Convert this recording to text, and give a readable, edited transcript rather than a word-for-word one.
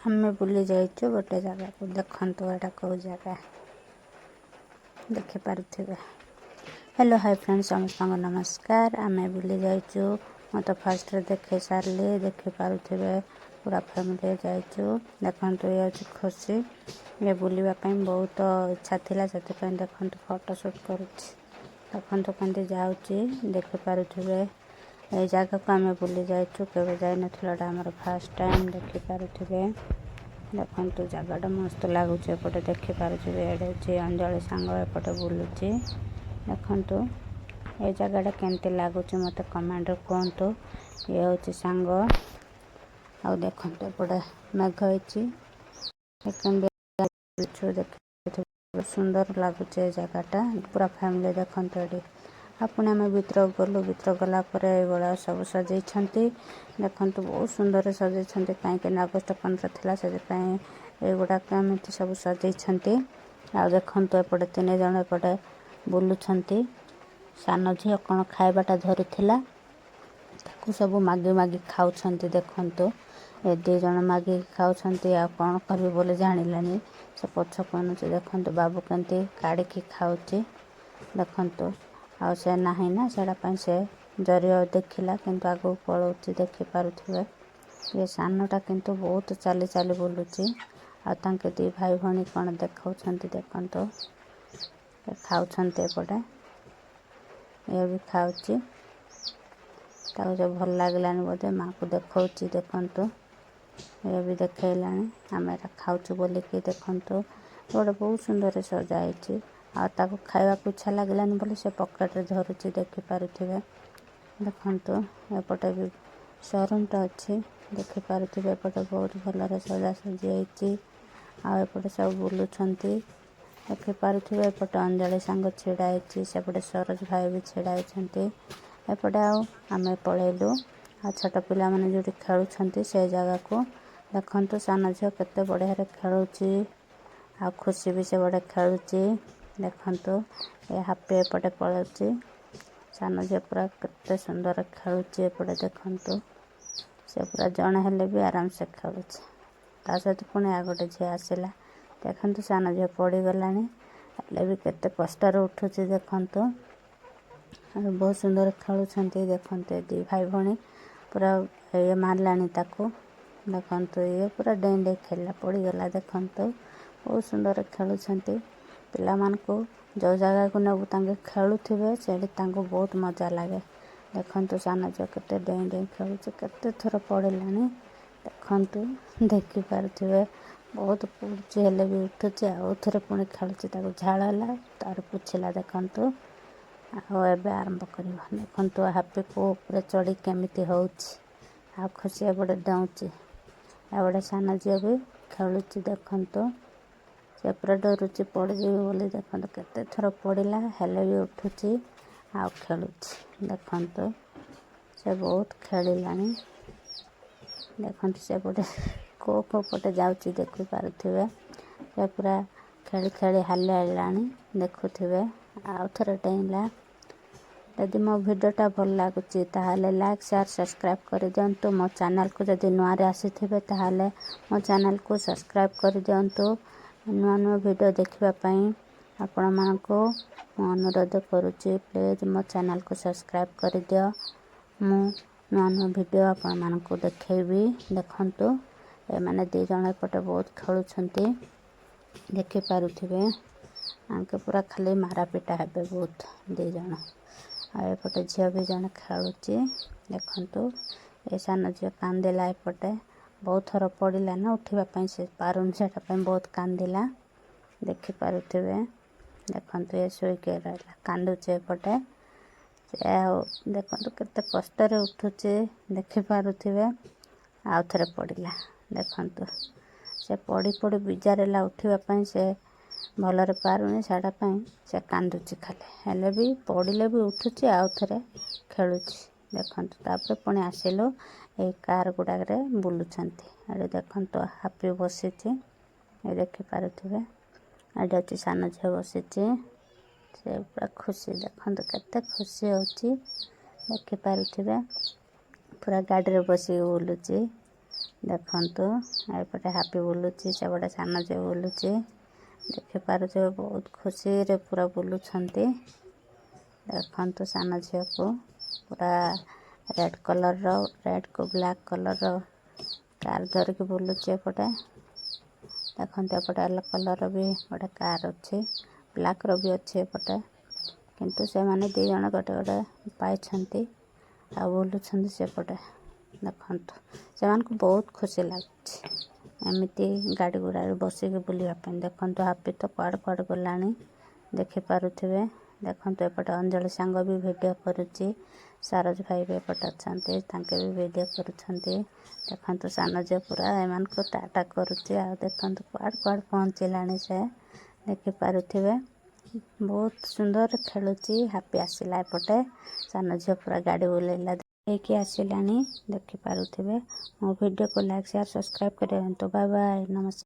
ଆମେ ବୁଲି ଯାଇଛୁ ଗୋଟେ ଜାଗାକୁ। ଦେଖନ୍ତୁ, ଏଇଟା କେଉଁ ଜାଗା ଦେଖିପାରୁଥିବେ। ହ୍ୟାଲୋ, ହାଇ ଫ୍ରେଣ୍ଡ, ସମସ୍ତଙ୍କୁ ନମସ୍କାର। ଆମେ ବୁଲି ଯାଇଛୁ। ମୁଁ ତ ଫାର୍ଷ୍ଟରେ ଦେଖେଇ ସାରିଲି, ଦେଖିପାରୁଥିବେ। ପୁରା ଫ୍ୟାମିଲି ଯାଇଛୁ। ଦେଖନ୍ତୁ, ଇଏ ହେଉଛି ଖୁସି। ଇଏ ବୁଲିବା ପାଇଁ ବହୁତ ଇଚ୍ଛା ଥିଲା, ସେଥିପାଇଁ ଦେଖନ୍ତୁ ଫଟୋ ସୁଟ୍ କରୁଛି। ଦେଖନ୍ତୁ କେମିତି ଯାଉଛି, ଦେଖିପାରୁଥିବେ। ଏଇ ଜାଗାକୁ ଆମେ ବୁଲି ଯାଇଛୁ, କେବେ ଯାଇନଥିଲୁ। ଏଇଟା ଆମର ଫାର୍ଷ୍ଟ ଟାଇମ୍। ଦେଖିପାରୁଥିବେ, ଦେଖନ୍ତୁ, ଜାଗାଟା ମସ୍ତ ଲାଗୁଛି। ଏପଟେ ଦେଖିପାରୁଥିବେ, ଏଇଟା ହେଉଛି ଅଞ୍ଜଳି ସାଙ୍ଗ, ଏପଟେ ବୁଲୁଛି। ଦେଖନ୍ତୁ, ଏ ଜାଗାଟା କେମିତି ଲାଗୁଛି ମୋତେ କମେଣ୍ଟରେ କୁହନ୍ତୁ। ଇଏ ହେଉଛି ସାଙ୍ଗ। ଆଉ ଦେଖନ୍ତୁ, ଏପଟେ ମେଘ ହେଇଛି। ସୁନ୍ଦର ଲାଗୁଛି ଏ ଜାଗାଟା। ପୁରା ଫ୍ୟାମିଲି ଦେଖନ୍ତୁ ଏଠି। ଆଉ ପୁଣି ଆମେ ଭିତରକୁ ଗଲୁ। ଭିତରକୁ ଗଲା ପରେ ଏଇଭଳିଆ ସବୁ ସଜେଇଛନ୍ତି। ଦେଖନ୍ତୁ, ବହୁତ ସୁନ୍ଦର ସଜେଇଛନ୍ତି। କାହିଁକି ନା ଅଗଷ୍ଟ 15 ଥିଲା, ସେଥିପାଇଁ ଏଇଗୁଡ଼ାକ ଏମିତି ସବୁ ସଜେଇଛନ୍ତି। ଆଉ ଦେଖନ୍ତୁ, ଏପଟେ ତିନି ଜଣ ଏପଟେ ବୁଲୁଛନ୍ତି। ସାନ ଝିଅ କ'ଣ ଖାଇବାଟା ଧରିଥିଲା, ତାକୁ ସବୁ ମାଗି ମାଗି ଖାଉଛନ୍ତି। ଦେଖନ୍ତୁ, ଏ ଦୁଇ ଜଣ ମାଗିକି ଖାଉଛନ୍ତି। ଆଉ କ'ଣ କରିବି ବୋଲି ଜାଣିଲାନି, ସେ ପଛକୁ ଅନଉଛି। ଦେଖନ୍ତୁ, ବାବୁ କେମିତି କାଢ଼ିକି ଖାଉଛି ଦେଖନ୍ତୁ। ଆଉ ସେ ନାହିଁ ନା, ସେଇଟା ପାଇଁ ସେ ଜରି ଦେଖିଲା, କିନ୍ତୁ ଆଗକୁ ପଳାଉଛି। ଦେଖିପାରୁଥିବେ, ଇଏ ସାନଟା କିନ୍ତୁ ବହୁତ ଚାଲି ଚାଲି ବୁଲୁଛି। ଆଉ ତାଙ୍କେ ଦୁଇ ଭାଇ ଭଉଣୀ କ'ଣ ଦେଖାଉଛନ୍ତି ଦେଖନ୍ତୁ। ଖାଉଛନ୍ତି ଏପଟେ, ଇଏ ବି ଖାଉଛି। ତାକୁ ଯେ ଭଲ ଲାଗିଲାନି ବୋଧେ, ମାଆକୁ ଦେଖାଉଛି। ଦେଖନ୍ତୁ, ଇଏ ବି ଦେଖେଇଲାଣି, ଆମେ ଏଇଟା ଖାଉଛୁ ବୋଲିକି। ଦେଖନ୍ତୁ, ଗୋଟେ ବହୁତ ସୁନ୍ଦର ସଜା ହେଇଛି। ଆଉ ତାକୁ ଖାଇବାକୁ ଇଚ୍ଛା ଲାଗିଲାନି ବୋଲି ସେ ପକେଟରେ ଧରୁଛି, ଦେଖିପାରୁଥିବେ। ଦେଖନ୍ତୁ, ଏପଟେ ବି ସୋରୁମଟା ଅଛି, ଦେଖିପାରୁଥିବେ। ଏପଟେ ବହୁତ ଭଲରେ ସଜାସଜି ହେଇଛି। ଆଉ ଏପଟେ ସବୁ ବୁଲୁଛନ୍ତି, ଦେଖିପାରୁଥିବେ। ଏପଟେ ଅଞ୍ଜଳି ସାଙ୍ଗ ଛିଡ଼ା ହେଇଛି, ସେପଟେ ସରୋଜ ଭାଇ ବି ଛିଡ଼ା ହେଇଛନ୍ତି ଏପଟେ। ଆଉ ଆମେ ପଳେଇଲୁ ଆଉ ଛୋଟ ପିଲାମାନେ ଯେଉଁଠି ଖେଳୁଛନ୍ତି ସେ ଜାଗାକୁ। ଦେଖନ୍ତୁ, ସାନ ଝିଅ କେତେ ବଢ଼ିଆରେ ଖେଳୁଛି ଆଉ ଖୁସି ବି ସେ ବଢ଼ିଆ ଖେଳୁଛି। ଦେଖନ୍ତୁ, ଏ ହାପି ଏପଟେ ପଳାଉଛି। ସାନ ଝିଅ ପୁରା କେତେ ସୁନ୍ଦର ଖେଳୁଛି ଏପଟେ। ଦେଖନ୍ତୁ, ସେ ପୁରା ଜଣେ ହେଲେ ବି ଆରାମସେ ଖେଳୁଛି। ତା ସହିତ ପୁଣି ଆଉ ଗୋଟେ ଝିଅ ଆସିଲା। ଦେଖନ୍ତୁ, ସାନ ଝିଅ ପଡ଼ିଗଲାଣି, ହେଲେ ବି କେତେ କଷ୍ଟରେ ଉଠୁଛି ଦେଖନ୍ତୁ। ଆଉ ବହୁତ ସୁନ୍ଦର ଖେଳୁଛନ୍ତି। ଦେଖନ୍ତୁ, ଏ ଦୁଇ ଭାଇ ଭଉଣୀ ପୁରା ଇଏ ମାରିଲାଣି ତାକୁ। ଦେଖନ୍ତୁ, ଇଏ ପୁରା ଡେଇଁ ଡେଇଁ ଖେଳିଲା, ପଡ଼ିଗଲା। ଦେଖନ୍ତୁ, ବହୁତ ସୁନ୍ଦର ଖେଳୁଛନ୍ତି। ପିଲାମାନଙ୍କୁ ଯେଉଁ ଜାଗାକୁ ନେବୁ, ତାଙ୍କେ ଖେଳୁଥିବେ ସେଇଠି, ତାଙ୍କୁ ବହୁତ ମଜା ଲାଗେ। ଦେଖନ୍ତୁ, ସାନ ଝିଅ କେତେ ଡେଇଁ ଡେଇଁ ଖେଳୁଛି, କେତେ ଥର ପଡ଼ିଲାଣି। ଦେଖନ୍ତୁ, ଦେଖିପାରୁଥିବେ, ବହୁତ ପଡ଼ୁଛି, ହେଲେ ବି ଉଠୁଛି ଆଉ ଥରେ ପୁଣି ଖେଳୁଛି। ତାକୁ ଝାଳ ହେଲା, ତାର ପୋଛିଲା। ଦେଖନ୍ତୁ, ଆଉ ଏବେ ଆରମ୍ଭ କରିବ। ଦେଖନ୍ତୁ, ହାପି ପୁଅ ଉପରେ ଚଢ଼ି କେମିତି ହେଉଛି। ଆଉ ଖୁସି ଏପଟେ ଡେଉଁଛି। ଆଉ ଗୋଟେ ସାନ ଝିଅ ବି ଖେଳୁଛି। ଦେଖନ୍ତୁ, ସେ ପୁରା ଡରୁଛି ପଡ଼ିଯିବି ବୋଲି। ଦେଖନ୍ତୁ, କେତେ ଥର ପଡ଼ିଲା, ହେଲେ ବି ଉଠୁଛି ଆଉ ଖେଳୁଛି। ଦେଖନ୍ତୁ, ସେ ବହୁତ ଖେଳିଲାଣି। ଦେଖନ୍ତୁ, ସେପଟେ କେଉଁ କେଉଁ ପଟେ ଯାଉଛି, ଦେଖିପାରୁଥିବେ। ସେ ପୁରା ଖେଳି ଖେଳି ହାଲିଆ ହେଲାଣି, ଦେଖୁଥିବେ। ଆଉ ଥରେ ଡେଇଁଲା। ଯଦି ମୋ ଭିଡ଼ିଓଟା ଭଲ ଲାଗୁଛି, ତାହେଲେ ଲାଇକ୍, ସେୟାର, ସବସ୍କ୍ରାଇବ୍ କରିଦିଅନ୍ତୁ। ମୋ ଚ୍ୟାନେଲକୁ ଯଦି ନୂଆରେ ଆସିଥିବେ, ତାହେଲେ ମୋ ଚ୍ୟାନେଲକୁ ସବସ୍କ୍ରାଇବ୍ କରିଦିଅନ୍ତୁ। ନୂଆ ନୂଆ ଭିଡ଼ିଓ ଦେଖିବା ପାଇଁ ଆପଣମାନଙ୍କୁ ମୁଁ ଅନୁରୋଧ କରୁଛି। ପ୍ଲିଜ୍ ମୋ ଚ୍ୟାନେଲକୁ ସବସ୍କ୍ରାଇବ୍ କରିଦିଅ। ମୁଁ ନୂଆ ନୂଆ ଭିଡ଼ିଓ ଆପଣମାନଙ୍କୁ ଦେଖେଇବି। ଦେଖନ୍ତୁ, ଏମାନେ ଦୁଇ ଜଣ ଏପଟେ ବହୁତ ଖେଳୁଛନ୍ତି, ଦେଖିପାରୁଥିବେ। ଆଙ୍କେ ପୁରା ଖାଲି ମାରାପିଟା ହେବେ ବହୁତ ଦୁଇ ଜଣ। ଆଉ ଏପଟେ ଝିଅ ବି ଜଣେ ଖେଳୁଛି। ଦେଖନ୍ତୁ, ଏ ସାନ ଝିଅ କାନ୍ଦିଲା। ଏପଟେ ବହୁତ ଥର ପଡ଼ିଲା ନା, ଉଠିବା ପାଇଁ ସେ ପାରୁନି, ସେଇଟା ପାଇଁ ବହୁତ କାନ୍ଦିଲା, ଦେଖିପାରୁଥିବେ। ଦେଖନ୍ତୁ, ଏ ଶୋଇକି ରହିଲା, କାନ୍ଦୁଛି ଏପଟେ ସେ। ଆଉ ଦେଖନ୍ତୁ, କେତେ କଷ୍ଟରେ ଉଠୁଛି, ଦେଖିପାରୁଥିବେ। ଆଉ ଥରେ ପଡ଼ିଲା। ଦେଖନ୍ତୁ, ସେ ପଡ଼ି ପଡ଼ି ବିଜାର ହେଲା, ଉଠିବା ପାଇଁ ସେ ଭଲରେ ପାରୁନି, ସେଇଟା ପାଇଁ ସେ କାନ୍ଦୁଛି ଖାଲି। ହେଲେ ବି ପଡ଼ିଲେ ବି ଉଠୁଛି, ଆଉ ଥରେ ଖେଳୁଛି। ଦେଖନ୍ତୁ, ତାପରେ ପୁଣି ଆସିଲୁ। ଏଇ କାର୍ ଗୁଡ଼ାକରେ ବୁଲୁଛନ୍ତି। ଏଠି ଦେଖନ୍ତୁ, ହାପି ବସିଛି, ଏ ଦେଖିପାରୁଥିବେ। ଏଠି ଅଛି ସାନ ଝିଅ ବସିଛି। ସେ ପୁରା ଖୁସି। ଦେଖନ୍ତୁ, କେତେ ଖୁସି ହେଉଛି, ଦେଖିପାରୁଥିବେ। ପୁରା ଗାଡ଼ିରେ ବସିକି ବୁଲୁଛି। ଦେଖନ୍ତୁ, ଏପଟେ ହାପି ବୁଲୁଛି, ସେପଟେ ସାନ ଝିଅ ବୁଲୁଛି। ଦେଖିପାରୁଥିବେ, ବହୁତ ଖୁସିରେ ପୁରା ବୁଲୁଛନ୍ତି। ଦେଖନ୍ତୁ, ସାନ ଝିଅକୁ ପୁରା ରେଡ଼୍ କଲର୍ର, ରେଡ଼୍କୁ ବ୍ଲାକ୍ କଲର୍ର କାର୍ ଧରିକି ବୁଲୁଛି ଏପଟେ। ଦେଖନ୍ତୁ, ଏପଟେ ୟେଲୋ କଲର୍ର ବି ଗୋଟେ କାର୍ ଅଛି, ବ୍ଲାକ୍ର ବି ଅଛି ଏପଟେ। କିନ୍ତୁ ସେମାନେ 2 ଜଣ ଗୋଟେ ଗୋଟେ ପାଇଛନ୍ତି ଆଉ ବୁଲୁଛନ୍ତି ସେପଟେ। ଦେଖନ୍ତୁ, ସେମାନଙ୍କୁ ବହୁତ ଖୁସି ଲାଗୁଛି ଏମିତି ଗାଡ଼ି ଗୁଡ଼ାରେ ବସିକି ବୁଲିବା ପାଇଁ। ଦେଖନ୍ତୁ, ହାପି ତ କୁଆଡ଼େ କୁଆଡ଼େ ଗଲାଣି, ଦେଖିପାରୁଥିବେ। ଦେଖନ୍ତୁ, ଏପଟେ ଅଞ୍ଜଳି ସାଙ୍ଗ ବି ଭିଡ଼ିଓ କରୁଛି। ସରୋଜ ଭାଇ ବି ଏପଟେ ଅଛନ୍ତି, ତାଙ୍କେ ବି ଭିଡ଼ିଓ କରୁଛନ୍ତି। ଦେଖନ୍ତୁ, ସାନ ଝିଅ ପୁରା ଏମାନଙ୍କୁ ଟାଟା କରୁଛି। ଆଉ ଦେଖନ୍ତୁ, କୁଆଡ଼େ କୁଆଡ଼େ ପହଞ୍ଚିଲାଣି ସେ, ଦେଖିପାରୁଥିବେ। ବହୁତ ସୁନ୍ଦର ଖେଳୁଛି। ହାପି ଆସିଲା ଏପଟେ। ସାନ ଝିଅ ପୁରା ଗାଡ଼ି ବୁଲେଇଲା ହେଇକି ଆସିଲାଣି, ଦେଖିପାରୁଥିବେ। ମୋ ଭିଡ଼ିଓକୁ ଲାଇକ୍, ସେୟାର, ସବସ୍କ୍ରାଇବ୍ କରିଦିଅନ୍ତୁ। ବାଏ ବାଏ, ନମସ୍କାର।